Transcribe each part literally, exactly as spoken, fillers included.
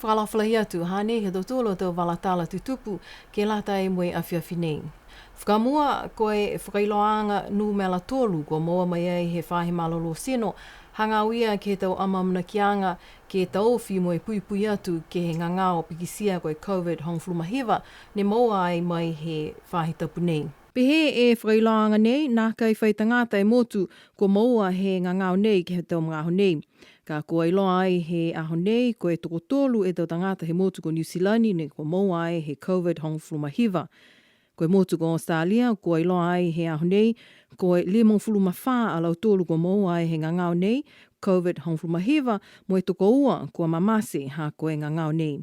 Fakaalofa lahi atu, hanei he tau tolo tau vala tala tutupu ke lata mo e afiafi nei. Fakamua, ko e fakailoaaga numela tolu kua moua mai ai he faahi malolō tino, hagaao ia ke he tau amaamanakiaga ke taofi mo e puipui atu ke he gagao pikitia ko e COVID hogofulu ma hiva, ne moua ai mai he faahi tapu nei. Pehē e fakailoaaga nei, nākai fai tagata e motu kua moua he gagao nei ke he tau magaaho nei. Ka kua iloa ai he aho nei, ko e tokotolu e tau tagata he motu ko Niu Silani ne kua moua ai he COVID hogofulu ma hiva. Ko e motu ko Australia, kua iloa ai he aho nei, ko e limagofulu ma fā a lautolu kua moua ai he gagao nei, COVID hogofulu ma hiva, mo e tokoua kua mamate ha ko e gagao nei.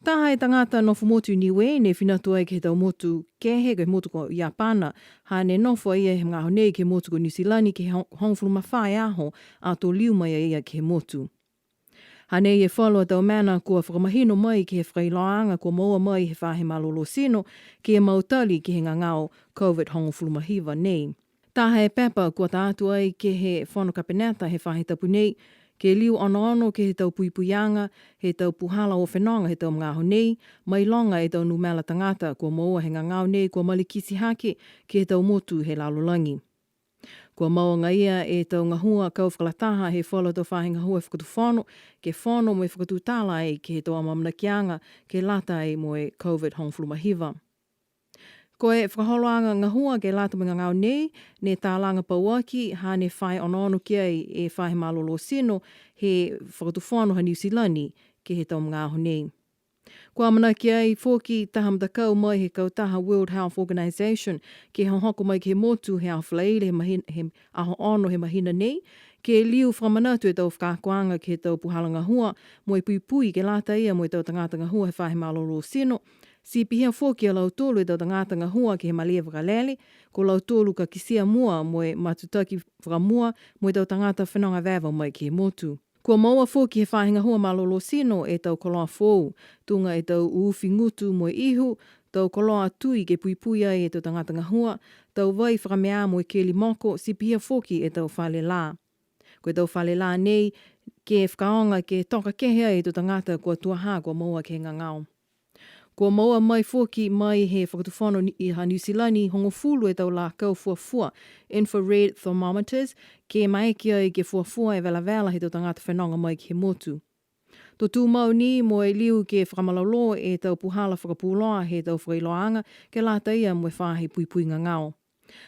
Taha e tagata nofo motu i Niue, ne fina atu ai ke he tau motu kehe, ke he motu ko Iapana, ha ne nofo a ia he magaaho nei ke he motu ko Niu Silani ke he ho-, hogofulu ma fā e aho, ato liu mai a ia ke he motu. Hanei e falu a tau mena kua fakamahino mai ke he fakailoaaga kua moua mai he faahi malolō tino, ke mautali ke he gagao COVID hogofulu ma hiva nei. Taha e pepa kua tā atu ai ke he Fono Kapeneta he faahi tapu nei, ke liu onoono ke he tau puipuiaga, he tau puhala o fenoga he tau magaaho nei, mailoga e tau numela tagata kua moua he gagao nei kua malikiti hake ke he tau motu he lalolagi. Kua mau agaia e tau gahua kau fakalataha he falu tau faahi gahua fakatufono, ke fono mo e fakatutala ai ke he tau amaamanakiaga, ke lata ai mo e COVID hogofulu ma hiva. Ko e fakaholoaga gahua ke lata mo e gagao nei, ne talaga pauaki, ha ne fai onoono ki ai e faahi malolō tino he fakatufono ha Niu Silani ke he tau magaaho nei. Kua amanaki ai foki taha matakau mai he kautaha World Health Organization, ke hohoko mai ke he motu he aho Falaile he mahina, he aho ono he mahina nei, ke liu fakamanatu e tau fakaakoaga ke he tau puhala gahua, mo e puipui ke lata ia mo e tau tagata gahua he faahi malolō tino, ti pihia foki a lautolu e tau tagata gahua ke he malē vakalele, ko lautolu ka kitia mua mo e matutaki fakamua mo e tau tagata fenoga veva mai ke he motu. Kua moua foki he faahi gahua malolō tino e tau koloa foou, tuga e tau ufi gutu mo e ihu, tau koloa tui ke puipui ai e tau tagata gahua, tau vai fakameā mo e keli moko, ti pihia foki e tau fale lā. Ko e tau fale lā nei, ke fakaaoga ke toka kehe ai e tau tagata kua tuaha kua moua ke he gagao. Kua moua mai foki mai he fakatufono ni, i ha Niu Silani hogofulu e tau lakau fuafua, infrared thermometers, ke maeke ai ke fuafua e velavela he tau tagata fenoga mai ke he motu. To tumau ni mo e liu ke fakamalolō e tau puhala fakapuloa he tau fakailoaaga, ke lata ia mo e faahi puipui gagao.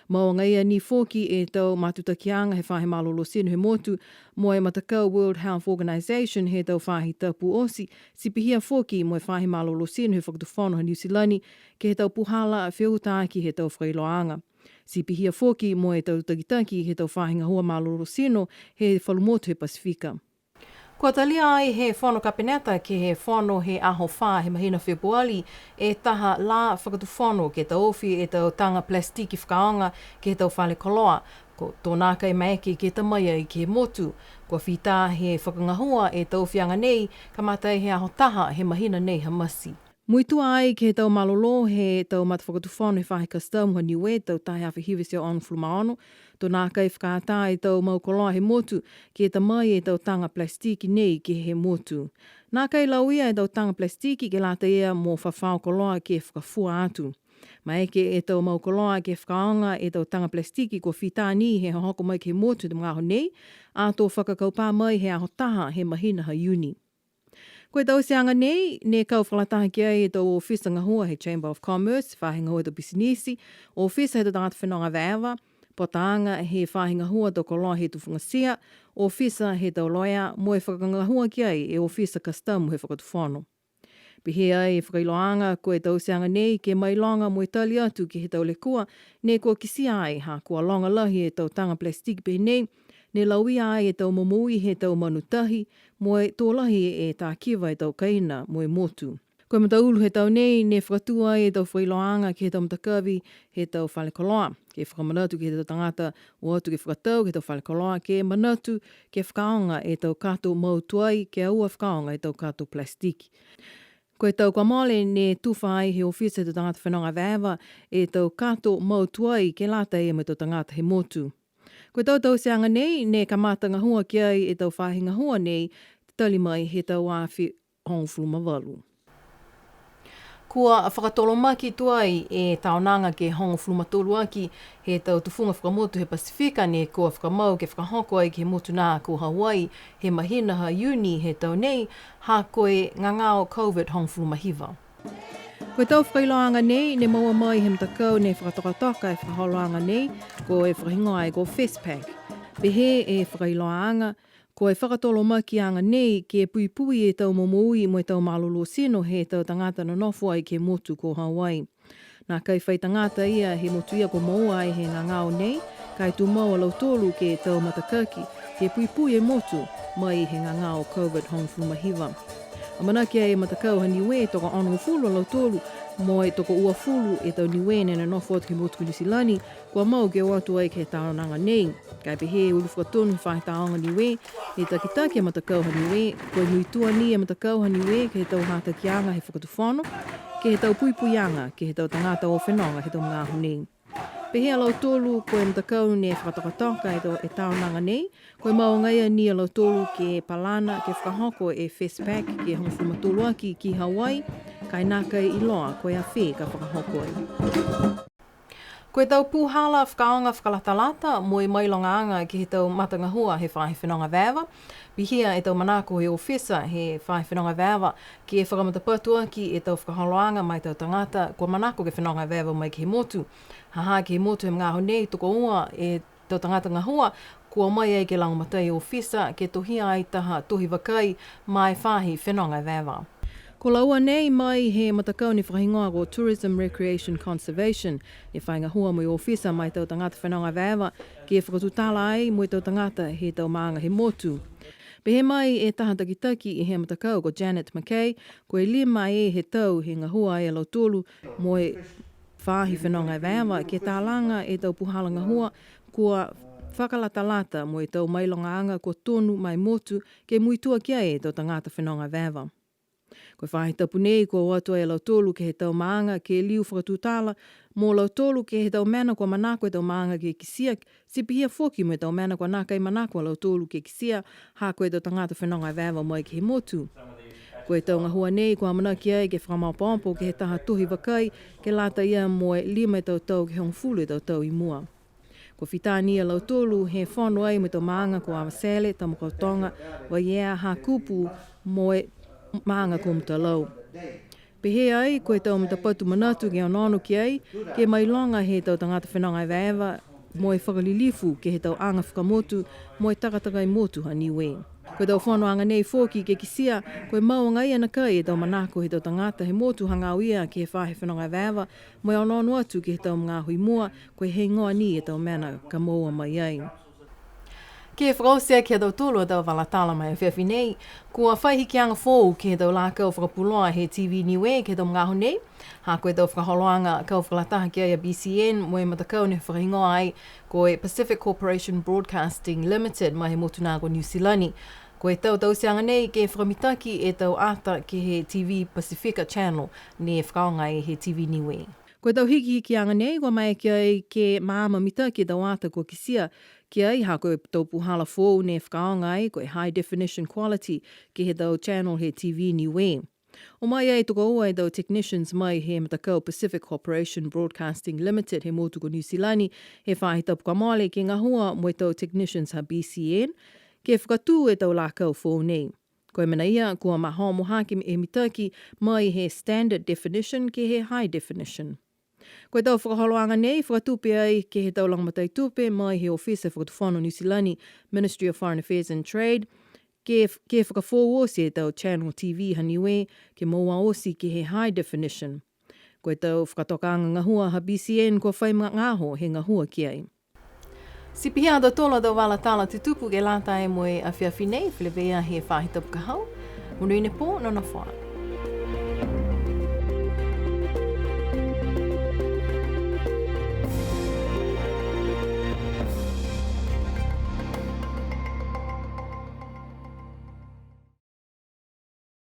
Mau agaia ni foki e tau matutakiaga he faahi malolō tino he motu, mo e matakau World Health Organization he tau faahi tapu oti, ti pihia foki mo e faahi malolō tino he fakatufono ha Niu Silani, ke he tau puhala feutaaki he tau fakailoaaga. Ti pihia foki mo e tau takitaki he tau faahi gahua malolō tino he falu motu he Pasifika. Kua talia ai he Fono Kapeneta ke he fono he aho fā he mahina Fepuali e taha lā fakatufono ke taofi e tau taga palasitiki fakaaoga ke he tau fale koloa, ko to nākai maeke ke ta mai ai ke he motu. Kua fita he fakagahua e taofiaga nei, kamata ai he aho taha he mahina nei ha Mati. Muitua ai ke he tau malolō he tau matafakatufono he faahi kasitamu ha Niue, tau taha e afe hiva e teau onogofulu ma ono, to nākai fakaatā e tau mau koloa he motu, ke ta mai e tau taga palasitiki nei ke he motu. Nākai lauia e tau taga palasitiki ke lata ia mo fafao koloa ke fakafua atu. Maeke e tau mau koloa ke fakaaoga e tau taga palasitiki kua fita ni he hohoko mai ke he motu he magaaho nei, ato fakakaupā mai he aho taha he mahina ha Iuni. Ko e tauteaga nei, ne kau fakalataha ki ai e tau ofisa gahua he Chamber of Commerce, faahi gahua he tau pisinisi, ofisa he tau tagata fenoga evaeva, potaaga he faahi gahua tau koloa he tufugatia, ofisa he tau loea, mo e fakagahua ki ai e ofisa kasitamu he fakatufono. Pehē ai e fakailoaaga ko e tauteaga nei ke mailoga mo e tali atu ke he tau lekua, ne kua kitia ai ha kua loga lahi e tau taga palasitiki pehē nei, ne lauia ai e tau momoui he tau manu tahi, mo e tō lahi e tākiva e tau kaina mo e motu. Ko e mataulu he tau nei, ne fakatū ai e tau fakailoaaga ke he tau matakavi he tau fale koloa. Ke fakamanatu ke he tau tagata o atu ke fakatau ke he tau fale koloa, ke manatu, ke fakaaoga e tau kato mau tuai, ke aua fakaaoga e tau kato palasitiki. Ko e tau kua mole ne tufa ai he ofisa he tau tagata fenoga evaeva e tau kato mau tuai ke lata ia mo e tau tagata he motu. Ko e tau tauteaga nei, ne kamata gahua ki ai e tau faahi gahua nei, tali mai he tau afe hogofulu ma valu. Kua fakatolomaki tuai e taonaga ke hogofulu ma tolu aki he tau tufuga fakamotu he Pasifika ne kua fakamau ke fakahoko ai ke he motu nā ko Hawaii he mahina ha Iuni he tau nei, ha ko e gagao COVID hogofulu ma hiva. Ko e tau fakailoaaga nei, ne maua mai he matakau ne fakatokatoka e fakaholoaga nei, ko e fakahigoa ai ko FestPac. Pehē e fakailoaaga, ko e fakatolomakiaga nei ke puipui e tau momoui mo e tau malolō tino he tau tagata nonofo ai ke he motu ko Hawaii. Nākai fai tagata ia he motu ia kua moua ai he gagao nei, ka e tumau a lautolu ke tau matakaki, ke puipui e motu mai he gagao COVID hogofulu ma hiva. Amanaki ai e matakau ha Niue, toko onogofulu a lautolu, mo e toko uafulu e tau Niue ne nonofo atu ke he motu ko Niu Silani, kua mau ke o atu ai ke he taonaga nei. Ka e pehē e ulu fakatonu he faahi tāoga Niue, ne takitaki e matakau ha Niue, ko e muitua ni e matakau ha Niue ke he tau hatakiaga he fakatufono, ke he tau puipuiaga, ke he tau tagata o fenoga he tau magaaho nei. Pehē a lautolu, ko e matakau ne fakatokatoka e tau, e taonaga nei, ko e mau agaia ni a lautolu ke palana, ke fakahoko e FestPac ke hogofulu ma tolu aki ki Hawaii, ka e nākai iloa ko e a fē ka fakahoko ai. Ko e tau pūhala fakaaoga fakalatalata mo e mailogaaga ke he tau matagahua he faahi fenoga evaeva. Pihia e tau manako he ofisa he faahi fenoga evaeva ke fakamatapatu aki e tau fakaholoaga ma e tau tagata kua manako ke fenoga evaeva mai ke he motu. Ha ha ke he motu he magaaho nei, tokoua e tau tagata gahua kua o mai ai ke lagomatai e ofisa ke tohia ai taha tohi vakai ma e faahi fenoga evaeva. Ko laua nei mai he matakau ne fakahigoa ko Tourism Recreation Conservation, ne fai gahua mo e ofisa ma e tau tagata fenoga evaeva, ke fakatutala ai mo e tau tagata he tau maaga he motu. Pehē mai e taha takitaki he matakau ko Janet McKay, ko e lima e he tau he gahua ai a lautolu mo e faahi fenoga evaeva, ke talaga e tau pūhala gahua kua fakalatalata mo e tau mailogaaga kua tonu ma e motu ke muitua ki ai e tau tagata fenoga evaeva. Ko e faahi tapu nei, kua o atu ai a lautolu ke he tau maaga ke liu fakatutala mo lautolu ke he tau mena kua manako e tau maaga ke kitia, ti pihia foki mo e tau mena kua nākai manako a lautolu ke kitia, ha ko e tau tagata fenoga evaeva mai ke he motu. Ko e tau gahua nei, kua amanaki ai ke fakamaopoopo ke he taha tohi vakai, ke lata ia mo e lima e tau tau ke hogofulu e tau tau i mua. Kua fita ni a lautolu he fono ai mo e tau maaga ko Avatele, Tamakautoga, Vaiea, Hakupu, mo e maaga ko Mutalau. Pehē ai, ko e tau matapatu manatu ke onoono ki ai, ke mailoga he tau tagata fenoga evaeva, mo e fakalilifu ke he tau aga fakamotu, mo e takatakai motu ha Niue. Ko e tau fonoaga nei foki ke kitia, ko e mau agaia nakai e tau manako he tau tagata he motu hagaao ia ke he faahi fenoga evaeva, mo e onoono atu ke he tau magaaho i mua, ko e heigoa ni e tau mena ka moua mai ai. Ke fakaoti aki ha tautolu a tau vala tala ma e afiafi nei, kua fai hikiaga foou ke he tau lakau fakapuloa he T V Niue ke he tau magaaho nei. Ha ko e tau fakaholoaga kau fakalataha ki ai a B C N mo e matakau ne fakahigoa ai ko e Pacific Corporation Broadcasting Limited mai he motu nā ko Niu Silani. Ko e tau tauteaga nei ke fakamitaki e tau ata ke he T V Pasifika Channel ne fakaaoga ai he T V Niue. Ko e tau hikihikiaga nei, kua maeke ai ke maama mitaki e tau ata kua kitia ki ai, ha ko e tau puhala foou ne fakaaoga ai, ko e high definition quality ke he tau channel he T V Niue. O mai ai tokoua e tau technicians mai he matakau Pacific Corporation Broadcasting Limited he motu ko Niu Silani he faahi tapu kua mole ke gahua mo e tau technicians ha B C N, ke fakatū e tau lakau foou nei. Ko e mena ia, kua mahomo hake e mitaki mai he standard definition ke he high definition. Ko e tau fakaholoaga nei, fakatupe ai ke he tau lagomatai tupe mai he ofisa fakatufono Niu Silani, Ministry of Foreign Affairs and Trade, ke, ke fakafoou oti e tau channel T V ha Niue, ke moua oti ke he high definition. Ko e tau fakatokaaga gahua ha B C N kua fai magaaho he gahua ki ai. Ti pihia ha tautolu a tau vala tala tutupu ke lata mo e afiafi nei, feleveia he faahi tapu ka hau. Monuina e pō, nonofo ā.